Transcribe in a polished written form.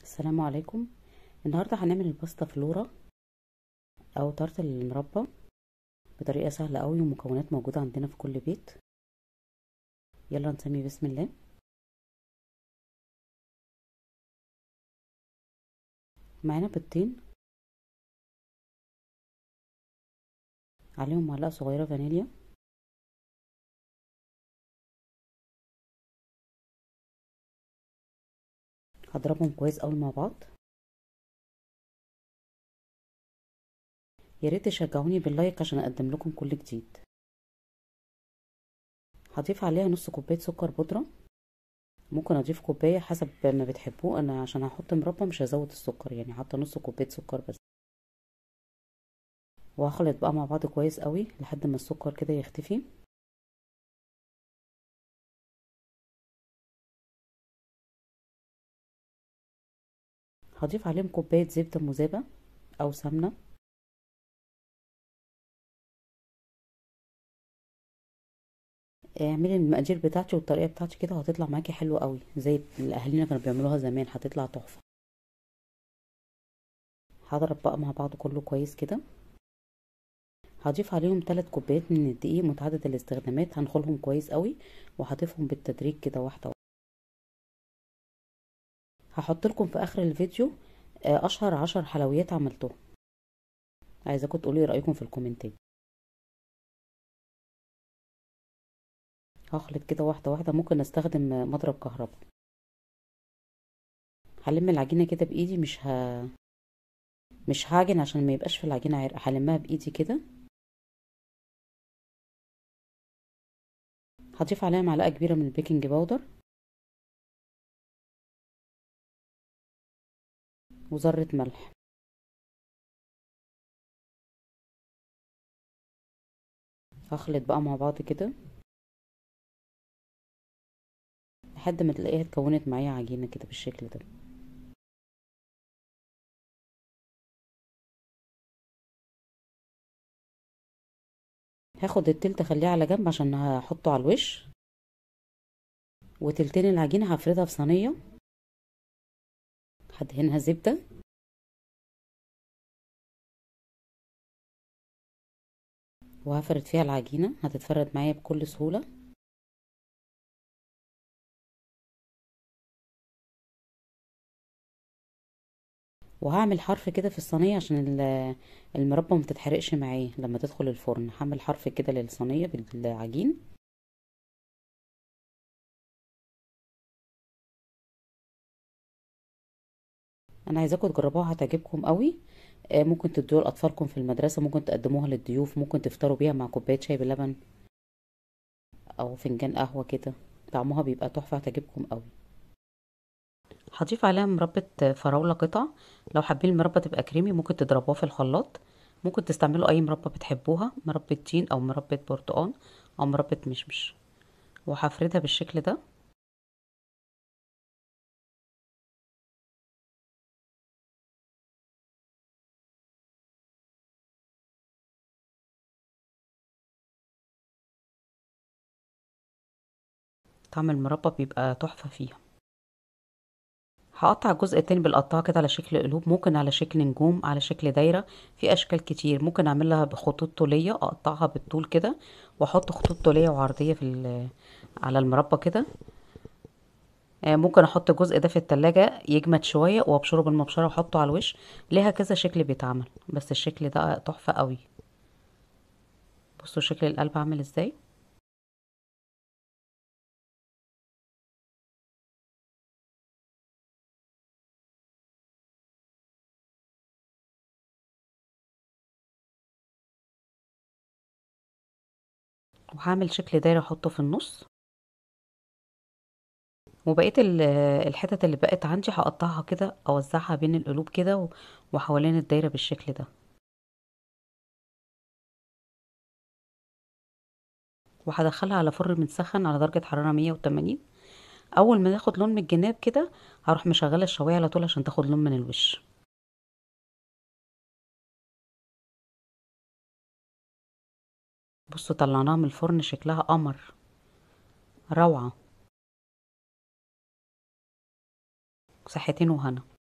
السلام عليكم. النهارده هنعمل الباستا فلورا او طارت المربى بطريقة سهلة قوي ومكونات موجودة عندنا في كل بيت. يلا نسمي بسم الله. معانا بيضتين عليهم معلقه صغيرة فانيليا، هضربهم كويس قوي مع بعض. يا ريت تشجعوني بال like عشان اقدم لكم كل جديد. هضيف عليها نص كوباية سكر بودره، ممكن اضيف كوباية حسب ما بتحبوه، انا عشان هحط مربى مش هزود السكر، يعني حاطه نص كوباية سكر بس. وهخلط بقى مع بعض كويس قوي لحد ما السكر كده يختفي. هضيف عليهم كوباية زبدة مذابه او سمنه، اعملي المقادير بتاعتي والطريقة بتاعتي كده وهتطلع معاكي حلوة قوي زي اللي اهالينا كانوا بيعملوها زمان، هتطلع تحفة. هضرب بقى مع بعض كله كويس كده. هضيف عليهم 3 كوبايات من الدقيق متعدد الاستخدامات، هنخلهم كويس قوي وهضيفهم بالتدريج كده واحدة واحدة. هحط لكم في اخر الفيديو اشهر 10 حلويات عملتهم، عايزاكم تقولي رايكم في الكومنتات. هخلط كده واحدة واحدة، ممكن استخدم مضرب كهرباء. هلم العجينة كده بايدي، مش هعجن عشان ما يبقاش في العجينة عرق، هلمها بايدي كده. هضيف عليها معلقه كبيرة من ال baking powder وذره ملح. هخلط بقى مع بعض كده لحد ما تلاقيها اتكونت معايا عجينه كده بالشكل ده. هاخد التلت اخليه على جنب عشان هحطه على الوش، وتلتين العجينة هفردها في صينية هدهنها زبدة. وهفرد فيها العجينة، هتتفرد معايا بكل سهولة. وهعمل حرف كده في الصينية عشان المربى ما تتحرقش معايا لما تدخل الفرن. هعمل حرف كده للصينيه بالعجين. انا عايزاكم تجربوها، هتعجبكم قوي. ممكن تدوها لاطفالكم في المدرسة، ممكن تقدموها للضيوف، ممكن تفطروا بيها مع كوباية شاي بلبن او فنجان قهوة كده، طعمها بيبقى تحفة، هتعجبكم قوي. هضيف عليها مربى فراوله قطع، لو حابين المربى تبقى كريمي ممكن تضربوها في الخلاط، ممكن تستعملوا اي مربى بتحبوها، مربى تين او مربى برتقان او مربى مشمش. وهفردها بالشكل ده. طعم المربى بيبقى تحفة فيها. هقطع الجزء التاني بالقطاعه كده على شكل قلوب، ممكن على شكل نجوم، على شكل دايرة، في اشكال كتير. ممكن اعملها بخطوط طوليه، اقطعها بالطول كده واحط خطوط طوليه وعرضيه في على المربى كده. ممكن احط الجزء ده في التلاجة يجمد شوية وابشره بالمبشره واحطه على الوش. ليها كذا شكل بيتعمل، بس الشكل ده تحفة قوي. بصوا شكل القلب عامل ازاي. وهعمل شكل دايرة احطه في النص، وبقية الحتت اللي بقت عندي هقطعها كده، اوزعها بين القلوب كده وحوالين الدايرة بالشكل ده. وهدخلها على فرن متسخن على درجه حرارة 180. اول ما تاخد لون من الجناب كده هروح مشغله الشوايه على طول عشان تاخد لون من الوش. بصوا طلعناها من الفرن شكلها قمر، روعة. صحتين وهنا.